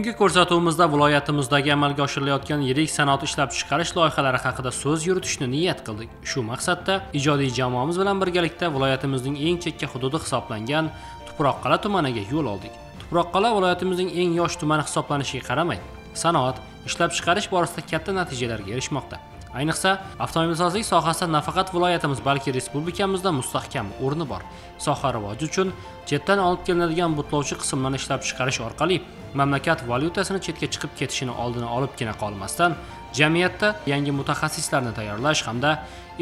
Bugungi ko'rsatuvimizda viloyatimizdagi amalga oshirilayotgan yirik sanoat ishlab chiqarish loyihalari haqida so'z yuritishni niyat qildik. Shu maqsadda ijodiy jamoamiz bilan birgalikda viloyatimizning eng chekka hududi hisoblangan Tuproqqal'a tumaniga yo'l oldik. Tuproqqal'a viloyatimizning eng yosh tumani hisoblanishiga qaramay, sanoat ishlab chiqarish borasida katta natijalarga erishmoqda. Ayniqsa, avtomobilsozlik sohasida nafaqat viloyatimiz, balki respublikamizda mustahkam o'rni bor. Soha rivoji uchun chetdan olib kelinadigan butlovchi qismlarni ishlab chiqarish orqali mamlakat valyutasini chetga chiqib ketishini oldini olibgina qolmasdan, jamiyatda yangi mutaxassislarni tayyorlash hamda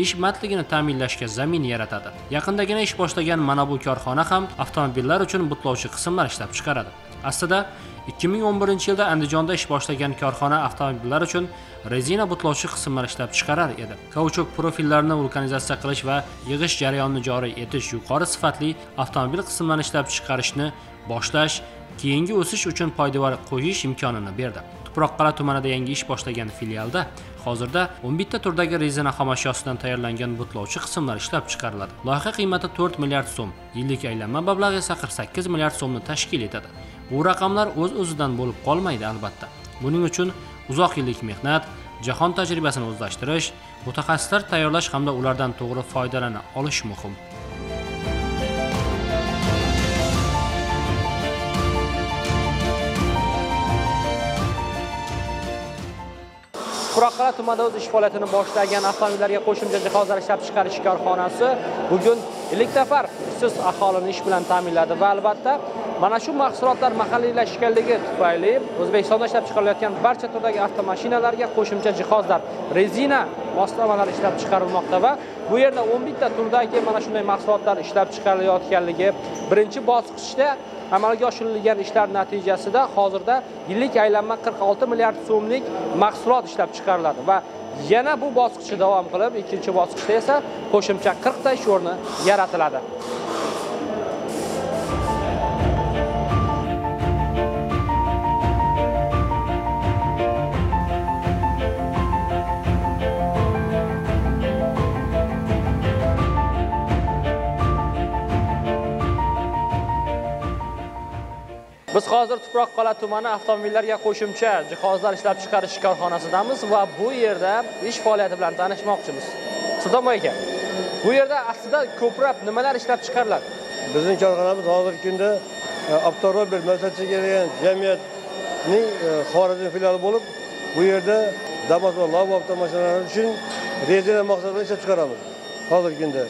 ish bandligini ta'minlashga zamin yaratadi. Yaqindagina ish boshlagan mana bu korxona ham avtomobillar uchun butlovchi qismlar ishlab chiqaradi. Aslida 2011-yilda Andijonda ish boshlagan korxona avtomobillar uchun rezina butlovchi qismlar ishlab chiqarar edi. Kauchuk profillarini vulkanizatsiya qilish va yig'ish jarayonini joriy etish, yuqori sifatli avtomobil qismlarini ishlab chiqarishni boshlash, keyingi o'sish uchun poydevor qo'yish imkonini berdi. Tuproqqal'a tumanida yangi ish boshlagan filialda hozirda 11 ta turdagi rezina xomashyosidan tayyorlangan butlovchi qismlar ishlab chiqariladi. Loyiha qiymati 4 milliard so'm, yillik aylanma mablag'i esa 48 milliard so'mni tashkil etadi. Bu raqamlar o'z-o'zidan bo'lib qolmaydi albatta. Buning uchun uzoq yillik mehnat, jahon tajribasini o'zlashtirish, mutaxassislar tayyorlash hamda ulardan to'g'ri foydalana olish muhim. Tuproqqal'a tumanida o'z ish faoliyatini boshlagan avtomobillarga qo'shimcha jihozlar ishlab chiqarish korxonasi bugun 50 nafar ishsiz aholini ish bilan ta'minladi va albatta mana shu mahsulotlar mahalliylashganligi tufayli O'zbekistonda ishlab chiqarilayotgan barcha turdagi avtomashinalarga qo'shimcha jihozlar, rezina moslamalar ishlab chiqarilmoqda va bu yerda 11 ta turdagi mana shunday mahsulotlar ishlab chiqarilayotganligi birinchi bosqichda amalga oshirilgan ishlar natijasida hozirda yillik aylanma 46 milliard so'mlik mahsulot ishlab chiqariladi va yana bu bosqichni davom qilib, ikkinchi bosqichda esa qo'shimcha 40 ta ish o'rni yaratiladi. Biz hozir Tuproqqal'a tumani avtomobillarga qo'shimcha jihozlar ishlab chiqarish korxonasidamiz va bu yerda ish faoliyati bilan tanishmoqchimiz. Sultonboy aka, bu yerda aslida ko'proq nimalar ishlab chiqariladi? Bizning korxonamiz hozirgi kunda Avtorobert maslahatchi kelgan jamiyatning Xorazm filiali bo'lib, bu yerda Damas va Labo avtomashinalari uchun rezina mahsulotlarini ishlab chiqaramiz. Hozirgi kunda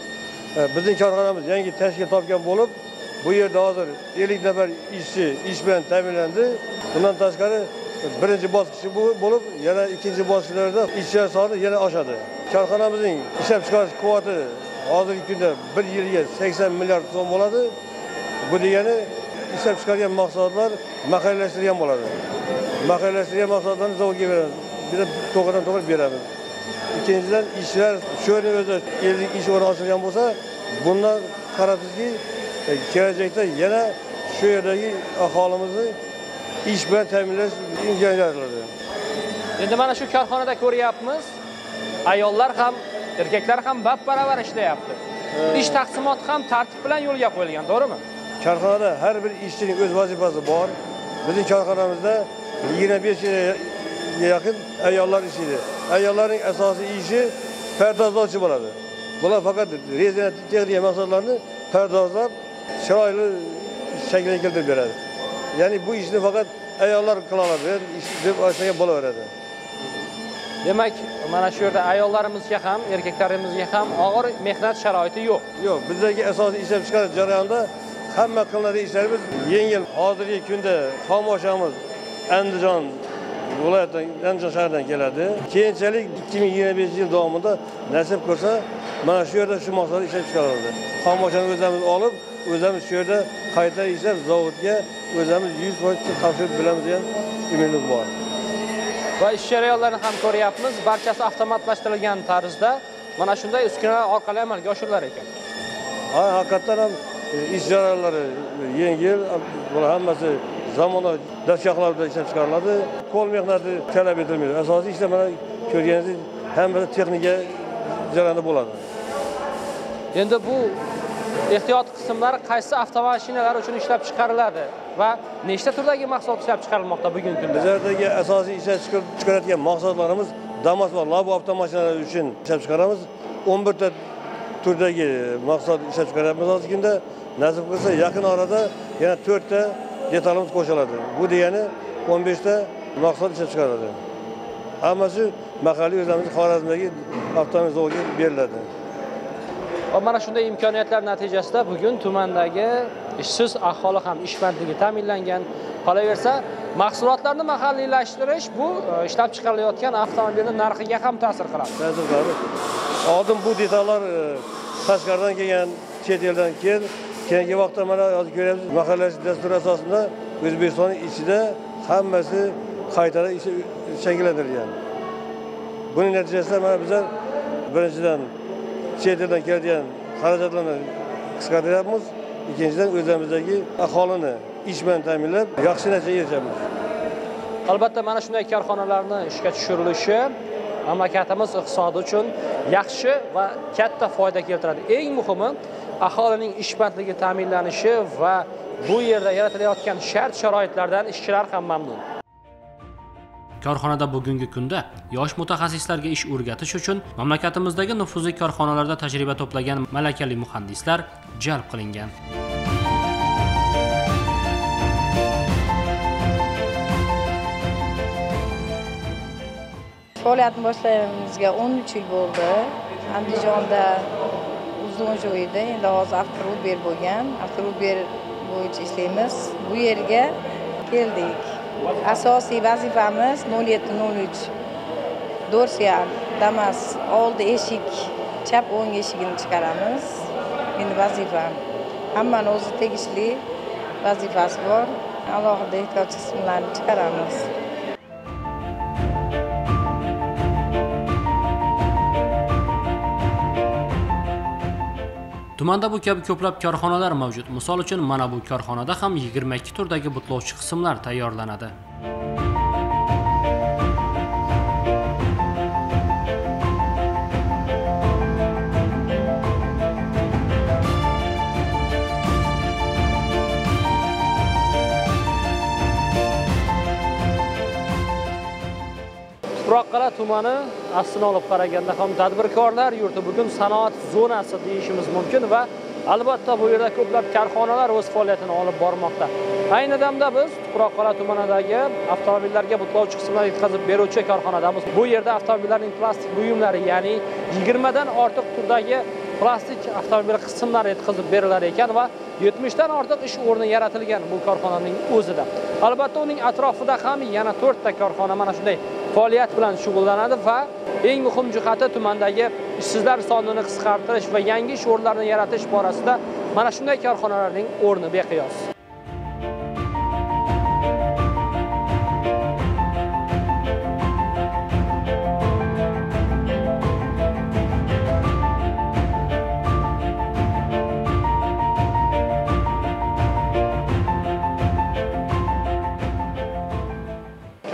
bizning korxonamiz yangi tashkil topgan bo'lib, bu yerda hozir 50 nafar ishchi ish bilan ta'minlandi. Bundan tashqari birinchi bosqichi bo'lib, yana ikkinchi bosqichlarda ishchilar soni yana oshadi. Korxonamizning ishlab chiqarish quvvati hozirgi kunda bir yilga 80 milliard so'm bo'ladi. Bu degani ishlab chiqargan mahsulotlar mahalliylashtirilgan bo'ladi. Mahalliylashtirilgan mahsulotlarni zavodga beramiz. Biz to'g'ridan to'g'ri beramiz. Ikkinchidan, ishchilar shu yerning o'zida 50 ish o'rni ochilgan bo'lsa, bundan qarabsizki, kelajakda yana shu yerdagi aholimizni ish bilan ta'minlash imkoni yaratiladi. Endi mana shu korxonada ko'ryapmiz, ayollar ham, erkaklar ham bab-baravar ishlayapti. Ish taqsimoti ham tartib bilan yo'lga qo'yilgan, to'g'rimi? Korxonada har bir ishchining o'z vazifasi bor. Bizning korxonamizda 25 ga yaqin ayollar ishlaydi. Ayollarning asosiy ishi pardozlovchi bo'ladi. Bular faqat rezina texnika mahsulotlarini pardozlab chiroyli shaklga keltirib beradi. Ya'ni bu ishni faqat ayollar qila oladi deb aytsak bo'laveradi. Demak, mana shu yerda ayollarimizga ham, erkaklarimizga ham og'ir mehnat sharoiti yo'q. Yo'q, bizdagi asosiy ishlab chiqarish jarayonida hamma qilinadigan ishlarimiz yengil. Hozirgi kunda xomashyomiz Andijon viloyatidan, Andijon shahridan keladi. Keyinchalik 2025-yil davomida nasib ko'rsa, mana shu yerda shu mahsulot ishlab chiqariladi. Xomashyoni o'zimiz olib, o'zimiz shu yerda qayta ishlab zavodga o'zimiz 100% topshirib bilamiz degan umidimiz bor. Va ish jarayonlarini ham ko'ryapmiz. Barchasi avtomatlashtirilgan tarzda mana shunday uskunalar orqali amalga oshirilar ekan. Ha, haqiqatan ham ish jarayonlari yengil, bular hammasi zamonaviy dastgohlar bilan ishlab chiqariladi. Qo'l mehnati talab etilmaydi. Asosiy ishlar mana ko'rganingizdek hammasi texnika jarayoni bo'ladi. Endi bu ehtiyot qismlari qaysi avtomashinalar uchun ishlab chiqariladi va nechta turdagi mahsulot ishlab chiqarilmoqda bugungi kunda? Bizlardagi asosiy ishlab chiqarayotgan mahsulotlarimiz Damas va Labo avtomashinalari uchun ishlab chiqaramiz. 11 ta turdagi mahsulot ishlab chiqaryapmiz hozirgi kunda. Nasib qilsa yaqin orada yana 4 ta detalimiz qo'shiladi. Bu degani 15 ta mahsulot ishlab chiqariladi. Hammasi mahalliy o'zimizning Xorazmdagi avtomobil zavodiga beriladi. Va mana shunday imkoniyatlar natijasida bugun tumandagi ishsiz aholi ham ish bandligi ta'minlangan. Qolaversa, mahsulotlarni mahalliylashtirish bu ishlab chiqarilayotgan avtomobilning narxiga ham ta'sir qiladi. Ta'sir qiladi. Oldin bu detallar tashqaridan kelgan, chet eldan kelgan. Keyingi vaqtda mana hozir ko'ryapmiz, mahalliy dasturi asosida O'zbekistonning ichida hammasi qaytadan shakllantirilgan. Buning natijasida mana bizlar birinchidan chet eldan keladigan xarajatlarni qisqartiryapmiz, ikkinchidan o'zimizdagi aholini ish bilan ta'minlab yaxshi natijaga erishamiz. Albatta mana shunday korxonalarni ishga tushirilishi mamlakatimiz iqtisodi uchun yaxshi va katta foyda keltiradi. Eng muhimi aholining ish bandligi ta'minlanishi va bu yerda yaratilayotgan shart-sharoitlardan ishchilar ham mamnun. Korxonada bugungi kunda yosh mutaxassislarga ish o'rgatish uchun mamlakatimizdagi nufuzli korxonalarda tajriba to'plagan malakali muhandislar jalb qilingan. Faoliyatni boshlaganimizga 13 yil bo'ldi. Andijonda uzun joyda, endi hozir Avtoruber bo'lgan. Avtoruber bo'yicha ishlaymiz. Bu yerga keldik. Asosiy vazifamiz 0703 Dorsia Damas oldi eshik, chap o'ng eshigini chiqaramiz. Endi vazifa. Hammani o'zi tegishli vazifasi bor. Alohida ehtiyoj qismlarini chiqaramiz. Tumanda bu kabi ko'plab korxonalar mavjud. Misol uchun, mana bu korxonada ham 22 turdagi butlovchi qismlar tayyorlanadi. Tuproqqal'a tumani aslini olib qaraganda ham tadbirkorlar yurti, bugun sanoat zonasi deyishimiz mumkin va albatta bu yerda ko'plab korxonalar o'z faoliyatini olib bormoqda. Ayni damda biz Tuproqqal'a tumanidagi avtomobillarga butlovchi qismlar yetkazib beruvchi korxonadamiz. Bu yerda avtomobillarning plastik buyumlari, ya'ni 20 dan ortiq turdagi plastik avtomobil qismlari yetkazib berilar ekan va 70 dan ortiq ish o'rni yaratilgan bu korxonaning o'zida. Albatta uning atrofida ham yana 4 ta korxona mana shunday faoliyat bilan shug'ullanadi va eng muhim jihati tumandagi ishsizlar sonini qisqartirish va yangi ish o'rinlarini yaratish borasida mana shunday korxonalarning o'rni beqiyos.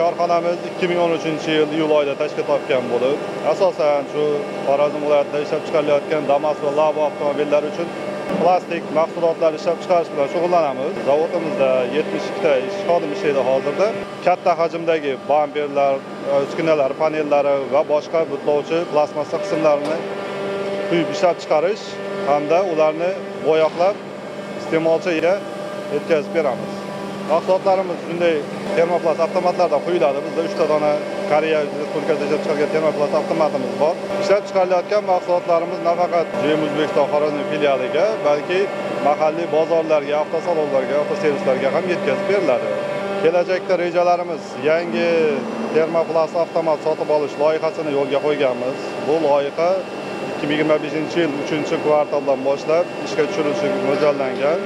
Korxonamiz 2013-yil iyul oyida tashkil topgan bo'lib, asosan shu Xorazm viloyatida ishlab chiqarilayotgan Damas va Labo avtomobillari uchun plastik mahsulotlar ishlab chiqarish bilan shug'ullanamiz. Zavodimizda 72 ta ishchi xodim ishlaydi hozirda. Katta hajmdagi bamperlar, uskunalar, panellari va boshqa butlovchi plastmassa qismlarini quyib ishlab chiqarish hamda ularni bo'yoqlab iste'molchiga yetkazib beramiz. Mahsulotlarimiz shunday termoplast avtomatlarda quyiladi. Bizda 3 ta dona Koreya Respublikasida ishlab chiqargan termoplast avtomatimiz bor. Ishlab chiqarilayotgan mahsulotlarimiz nafaqat GM O'zbekiston Xorazm filialiga, balki mahalliy bozorlarga, avtosalonlarga, avtoservislarga ham yetkazib beriladi. Kelajakda rejalarimiz yangi termoplast avtomat sotib olish loyihasini yo'lga qo'yganmiz. Bu loyiha 2025-yil 3-kvartaldan boshlab ishga tushirilishi mo'ljallangan.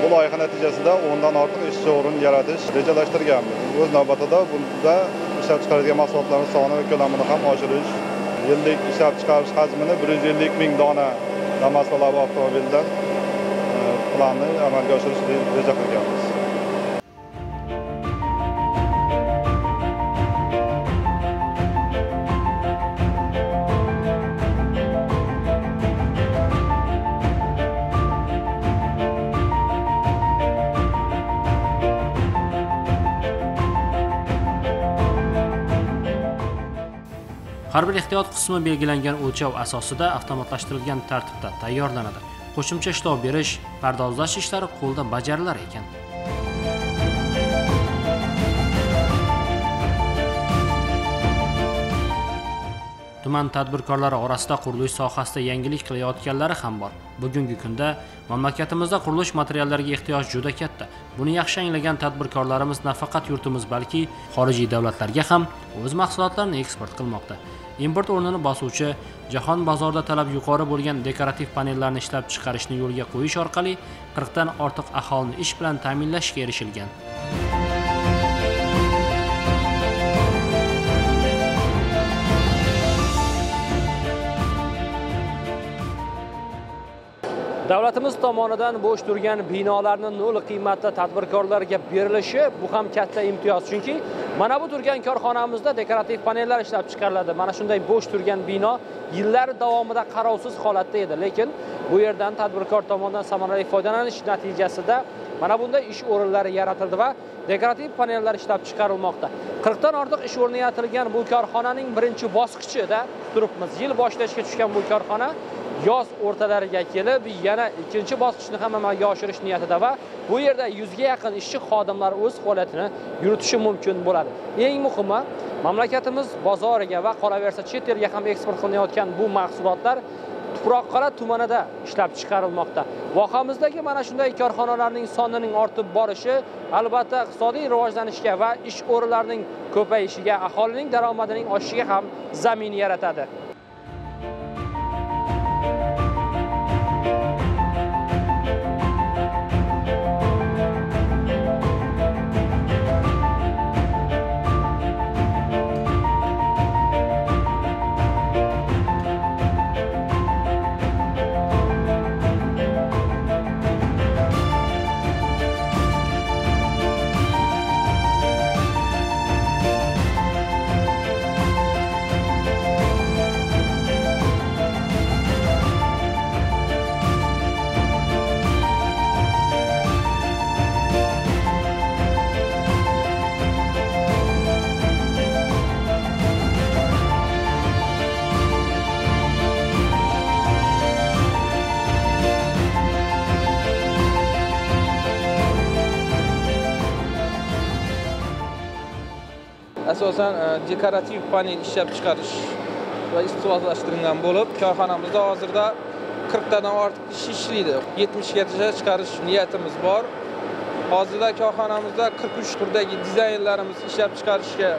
Bu loyiha natijasida 10 dan ortiq ishchi o'rin yaratish rejalashtirganmiz. O'z navbatida bunda ishlab chiqarilgan mahsulotlarning soni va ko'lamini ham oshirish, yillik ishlab chiqarish hajmini 150 ming dona Damas va Labo avtomobilidan planni amalga oshirish reja qilganmiz. Har bir ehtiyot qismi belgilangan o'lchov asosida avtomatlashtirilgan tartibda tayyorlanadi. Qo'shimcha ishlov berish, pardozlash ishlari qo'lda bajarilar ekan. Tuman tadbirkorlari orasida qurilish sohasida yangilik qilayotganlari ham bor. Bugungi kunda mamlakatimizda qurilish materiallariga ehtiyoj juda katta. Buni yaxshi anglagan tadbirkorlarimiz nafaqat yurtimiz, balki xorijiy davlatlarga ham o'z mahsulotlarini eksport qilmoqda. Import o'rnini bosuvchi, jahon bozorida talab yuqori bo'lgan dekorativ panellarni ishlab chiqarishni yo'lga qo'yish orqali 40 dan ortiq aholini ish bilan ta'minlashga erishilgan. Davlatimiz tomonidan bo'sh turgan binolarni nol qiymatda tadbirkorlarga berilishi bu ham katta imtiyoz. Chunki mana bu turgan korxonamizda dekorativ panellar ishlab chiqariladi. Mana shunday bo'sh turgan bino yillar davomida qarovsiz holatda edi, lekin bu yerdan tadbirkor tomonidan samarali foydalanish natijasida mana bunday ish o'rinlari yaratildi va dekorativ panellar ishlab chiqarilmoqda. 40 dan ortiq ish o'rni yaratilgan bu korxonaning birinchi bosqichida turibmiz. Yil boshida ishga tushgan bu korxona yoz o'rtalariga kelib yana ikkinchi bosqichni ham amalga oshirish niyatida va bu yerda 100 ga yaqin ishchi xodimlar o'z faoliyatini yuritishi mumkin bo'ladi. Eng muhimi, mamlakatimiz bozoriga va qolaversa chet elga ham eksport qilinayotgan bu mahsulotlar Tuproqqal'a tumanida ishlab chiqarilmoqda. Vohamizdagi mana shunday korxonalarning sonining ortib borishi albatta iqtisodiy rivojlanishga va ish o'rinlarining ko'payishiga, aholining daromadining oshishiga ham zamin yaratadi. Asosan dekorativ panel ishlab chiqarish va istiqbollashtirilgan bo'lib, korxonamizda hozirda 40 tadan ortiq ish ishlaydi. 70 gacha chiqarish niyatimiz bor. Hozirda korxonamizda 43 turdagi dizaynlarimiz ishlab chiqarishga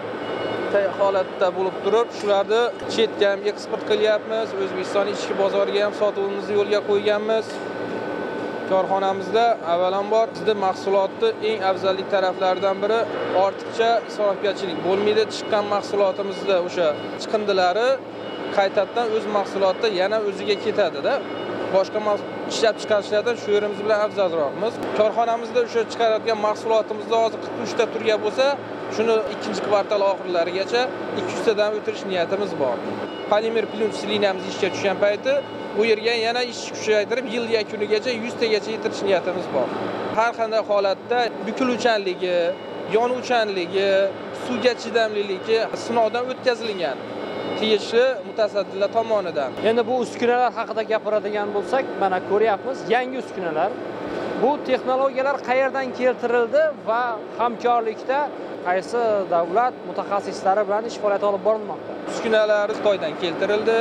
holatda bo'lib turib, shularni chetga ham eksport qilyapmiz, O'zbekiston ichki bozoriga ham sotuvimizni yo'lga qo'yganmiz. Korxonamizda avvalambor bizning mahsulotni eng afzallik taraflaridan biri ortiqcha isrofgarchilik bo'lmaydi. Chiqqan mahsulotimizda o'sha chiqindilari qaytadan o'z mahsulotda yana o'ziga ketadi-da. Boshqa ishlab chiqarishlardan shu yerimiz bilan afzalroqmiz. Korxonamizda o'sha chiqaradigan mahsulotimizda hozir 43 ta turga bo'lsa, shuni ikkinchi kvartal oxirlarigacha 200 tadan o'tirish niyatimiz bor. Polimer plyus liniyamiz ishga tushgan payti bu yerga yana ish kuchaytirib, yil yakunigacha 100 tagacha yetirish niyatimiz bor. Har qanday holatda bukiluvchanligi, yonuvchanligi, suvga chidamliligi sinovdan o'tkazilgan tegishli mutasaddilar tomonidan. Endi bu uskunalar haqida gapiradigan bo'lsak, mana ko'ryapmiz yangi uskunalar. Bu texnologiyalar qayerdan keltirildi va hamkorlikda qaysi davlat mutaxassislari bilan ish faoliyati olib borilmoqda? Uskunalar Xitoydan keltirildi.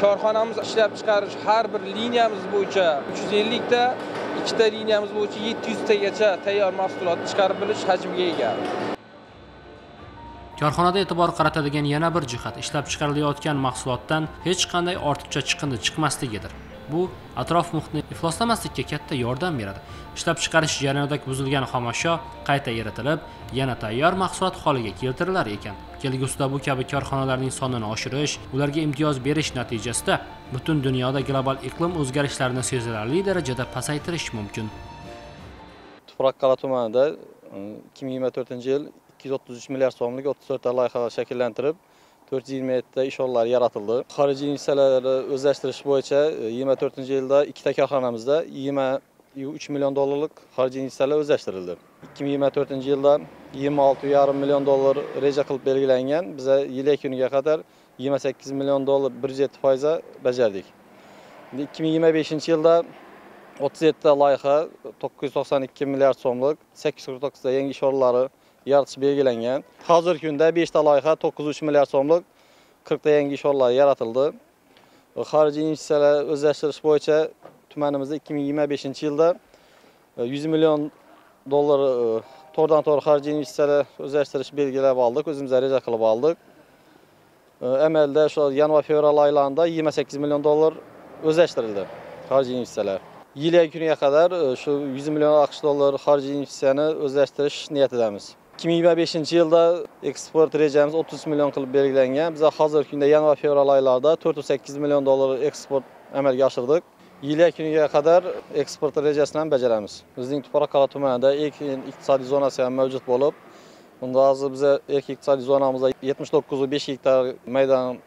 Korxonamiz ishlab chiqarish har bir liniyamiz bo'yicha 350 ta, ikkita liniyamiz bo'yicha 700 tagacha tayyor mahsulot chiqarib bilish hajmiga ega. Korxonada e'tibor qaratadigan yana bir jihat ishlab chiqarilayotgan mahsulotdan hech qanday ortiqcha chiqindi chiqmasligidir. Bu atrof muhitni ifloslamaslikka katta yordam beradi. Ishlab chiqarish jarayonida buzilgan xomashyo qayta eritilib, yana tayyor mahsulot holiga keltirilar ekan. Kelgusida bu kabi korxonalarning sonini oshirish, ularga imtiyoz berish natijasida butun dunyoda global iqlim o'zgarishlarini sezilarli darajada pasaytirish mumkin. Tuproqqal'a tumanida 2024-yil 233 milliard so'mlik 34 ta loyihalar shakllantirib, 427 ta ish o'rinlari yaratildi. Xorijiy investitsiyalarni o'zlashtirish bo'yicha 24-yilda ikkita korxonamizda 23 million dollarlik xorijiy investitsiyalar o'zlashtirildi. 2024-yilda 26,5 million dollar reja qilib belgilangan. Biza yil yakuniga qadar 28 million dollar 107% bajardik. Endi 2025-yilda 37 ta loyiha 992 milliard so'mlik 849 ta yangi ish o'rinlari yaratish belgilangan. Hozirgi kunda 5 ta loyiha 903 milliard so'mlik 40 ta yangi ish o'rinlari yaratildi. Xorijiy investitsiyalar o'zlashtirish bo'yicha tumanimizda 2025-yilda 100 million dollar to'g'ridan to'g'ri xorijiy investitsiyalar o'zlashtirish belgilab oldik, o'zimiz reja qilib oldik. Amalda shu yanvar-fevral oylarida 28 million dollar o'zlashtirildi xorijiy investitsiyalar. Yil yakuniga qadar shu 100 million AQSh dollar xorijiy investitsiyani o'zlashtirish niyatidamiz. 2025-yilda eksport rejamiz 30 million qilib belgilangan. Biz hozirgi kunda yanvar-fevral oylarida 408 million dollar eksport amalga oshirdik. Yil yakuniga qadar eksport rejasini ham bajaramiz. Bizning Tuproqqal'a tumanida erkin iqtisodiy zonasi ham mavjud bo'lib, bunda hozir biz erkin iqtisodiy zonamizda 79,5 gektar maydon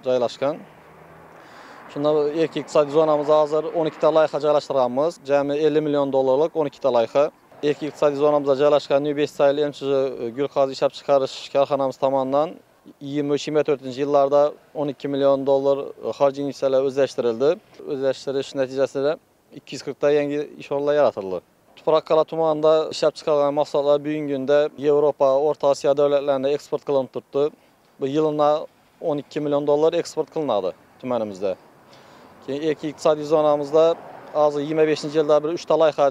joylashgan. Shunda erkin iqtisodiy zonamizda hozir 12 ta loyiha joylashtirganmiz. Jami 50 million dollarlik 12 ta loyiha. Erkin iqtisodiy zonamizda joylashgan New Best Style MCJ gulqog'oz ishlab chiqarish korxonamiz tomonidan 23-24 yillarda 12 million dollar xorijiy investitsiyalar o'zlashtirildi. O'zlashtirish natijasida 240 ta yangi ish o'rinlari yaratildi. Tuproqqal'a tumanida ishlab chiqarilgan mahsulotlar bugungi kunda Yevropa, O'rta Osiyo davlatlarına eksport qilinib turibdi. Bu yilina 12 million dollar eksport qilinadi tumanimizda. Keyin erkin iqtisodiy zonamizda hozir 25-yilda bir 3 ta loyiha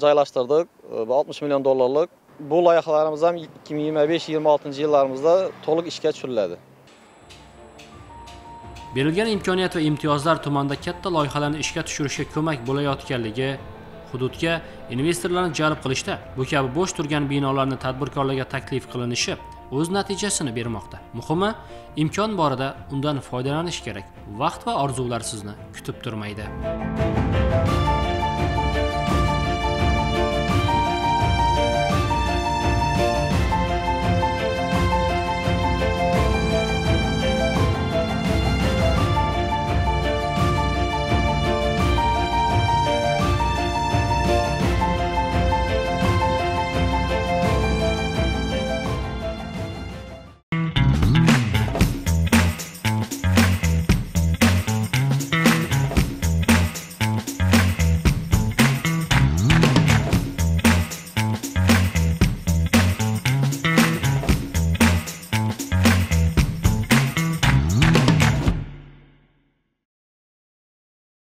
joylashtirdik, bu 60 million dollarlik. Bu loyihalarimiz ham 2025-26 yillarimizda to'liq ishga tushiriladi. Berilgan imkoniyat va imtiyozlar tumanda katta loyihalarni ishga tushirishga ko'mak bo'layotganligi, hududga investorlarni jalb qilishda bu kabi bo'sh turgan binolarni tadbirkorlarga taklif qilinishi o'z natijasini bermoqda. Muhimi, imkon borida undan foydalanish kerak. Vaqt va orzular sizni kutib turmaydi.